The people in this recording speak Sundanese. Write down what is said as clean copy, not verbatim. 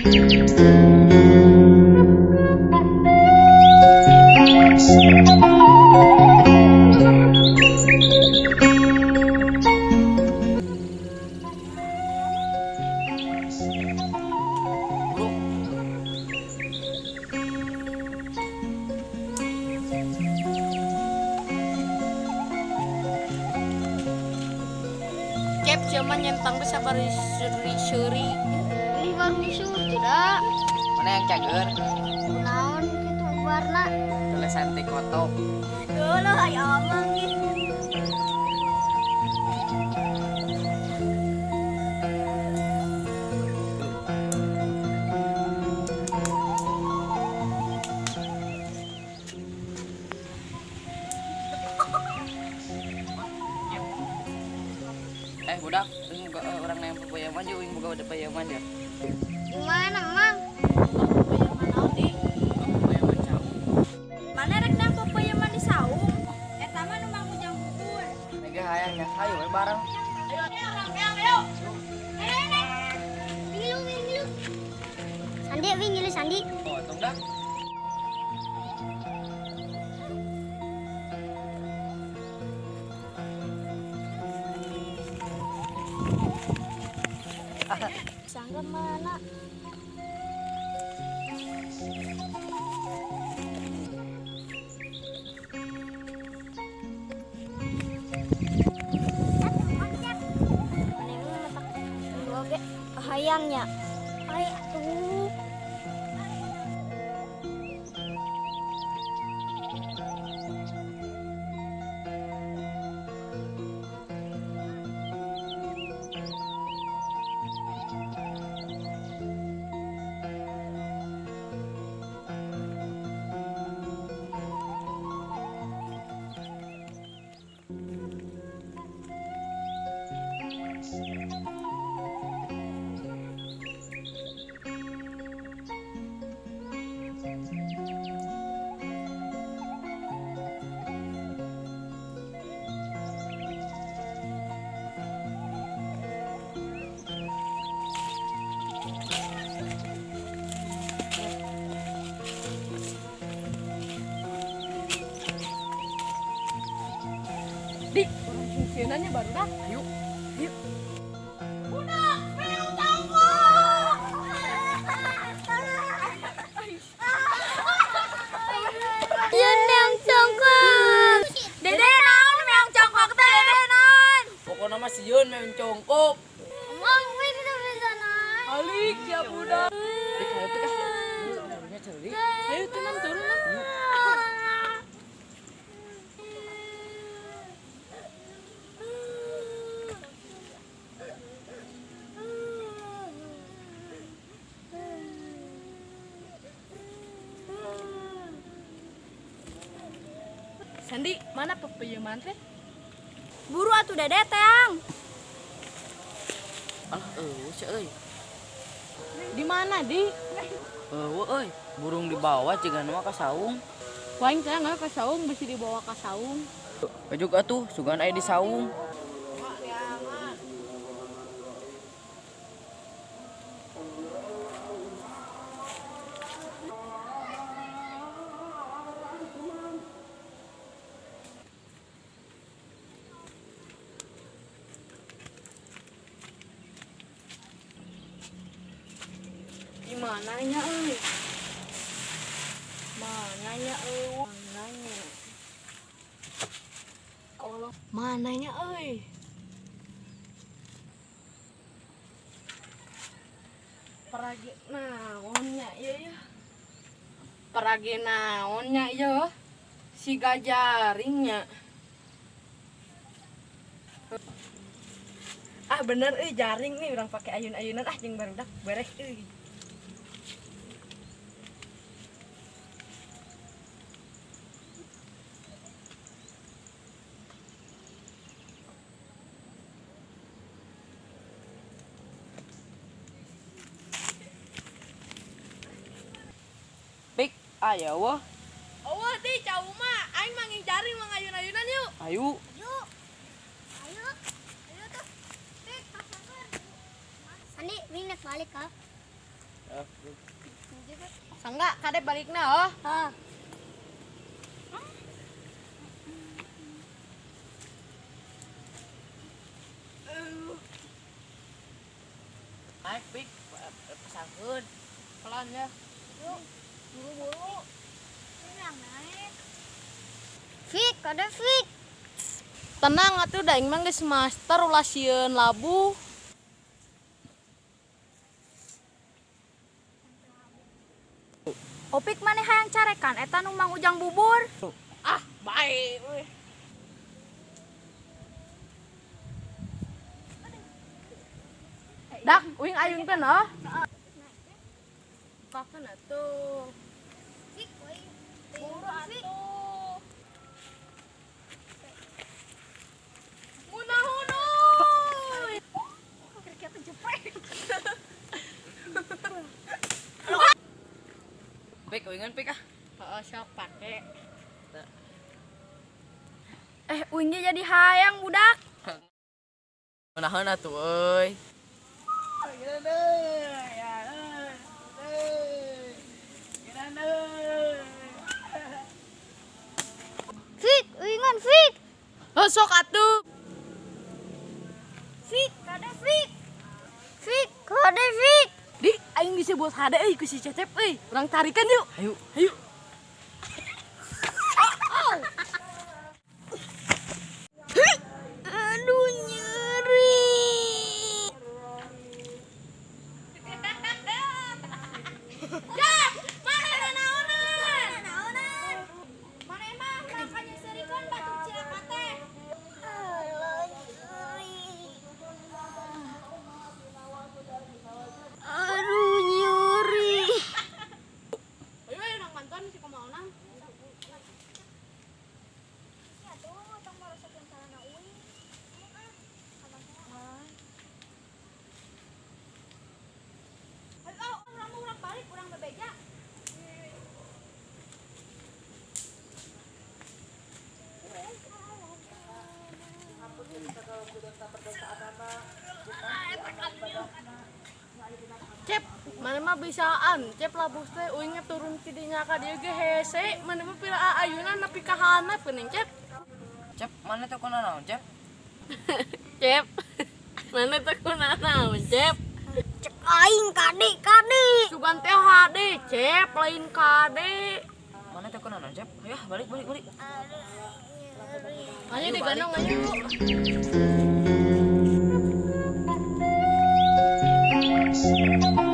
Cep cuman nyentang bisa baru suri-suri. Ini baru suri tidak. Mana yang cager? Naon gitu warna. Tulisan teh kotok. Dulu ayo omong nih. Budak, ini orang yang pepayaman aja, ini buka pepayaman ya. Gimana, Mang? Pepayaman naon, Di? Pepayaman saung. Mana rek nang pepayaman di saung? Eta mah nu Mang Ujang bubur. Nege hayang ya, hayu we bareng. Ayo, orang meang, ayo. Ayo, ayo. Ngilu, ngilu. Sandi, wing ngilu Sandi. Oh, tong dah. Sangga mana? Hayangnya. Ay, atuh. Di, orang fungsionannya baru dah. Ayo, ayo. Budak, meong congkok. Iya, meong congkok. Dede naon meong congkok teh, dede naon? Pokoknya mah sieun meong congkok. Mang, we kita bisa naik. Alik ya budak. Pik, ayo pik ah. Turunnya ceuli. Ayo tenang turun lah. Sandi, mana pepeyeman teh? Buru atuh dede teang. Alah, eueuh sih euy. Di mana, Di? Eueuh euy, burung dibawa jigana mah ka saung. Waing teh nggak ka saung, bisi dibawa ka saung. Bajuk atuh, sugan aya di saung. Di mananya euy? Mananya euy? Mananya. Allah, mananya euy? Parage naonnya ieu ya? Parage naonnya ieu? Siga jaringnya. Ah bener euy jaring nih urang pake ayun-ayunan ah jeung barudak beres euy. Pik, aya wah. Eueuh di cau mah aing manging jaring mah ngayun-ayunan yuk. Ayo. Ayo. Ayo. Ayo tuh. Pik, pasakeun. Sandi, wing naik balik ka. Sangga kade balikna oh. Hah. Naik pik pesangkeun. Pelan ya. Yuk, buru-buru. Tenang naik. Fik, kade Fik. Tenang atuh da aing mah geus master ulah sieun labuh. Opik maneh hayang carekan eta nu Mang Ujang bubur. Ah, bae euy. Dak, uing ayunkeun oh. Pakeun atuh. Fik, oi. Buru atuh. Munahun euy. Kira-kira tuh jepret. Pik uingan pik ah. Heeh, sok pake. Uing ge jadi hayang budak. Munaheun atuh euy. Fik, uingan Fik. Oh, sok atuh. Fik, kade Fik. Fik, kade Fik. Di, aing disebut hade euy ku si Cecep euy. Urang tarikan yuk. Ayo. Ayo. Aduh nyeri. Jak, mana naonan? Naonan. Mana mah makanya serikeun batu cilaka teh. Alah, nyeri. Aduh nyeri. Ayo ayo urang bantuan si kumaona. Ya tuh, tong marosokeun calana uing. Ayo, urang mah urang balik, urang bebeja. Cep, mana mah bisaan. Cep labuh teh uingnya turun ti dinya ka dieu ge hese. Mana mah pira ayunan nepi ka handap geuning Cep. Cep, mana teh kuna naon, Cep? Cep. Mana teh kunanaon, Cep? Cek aing kade kade. Sugan teh hade, Cep, lain kade. Mana teh kuna naon, Cep? Ayo balik balik balik. Aduh nyeri. Ayo digandong ayo. Aduh.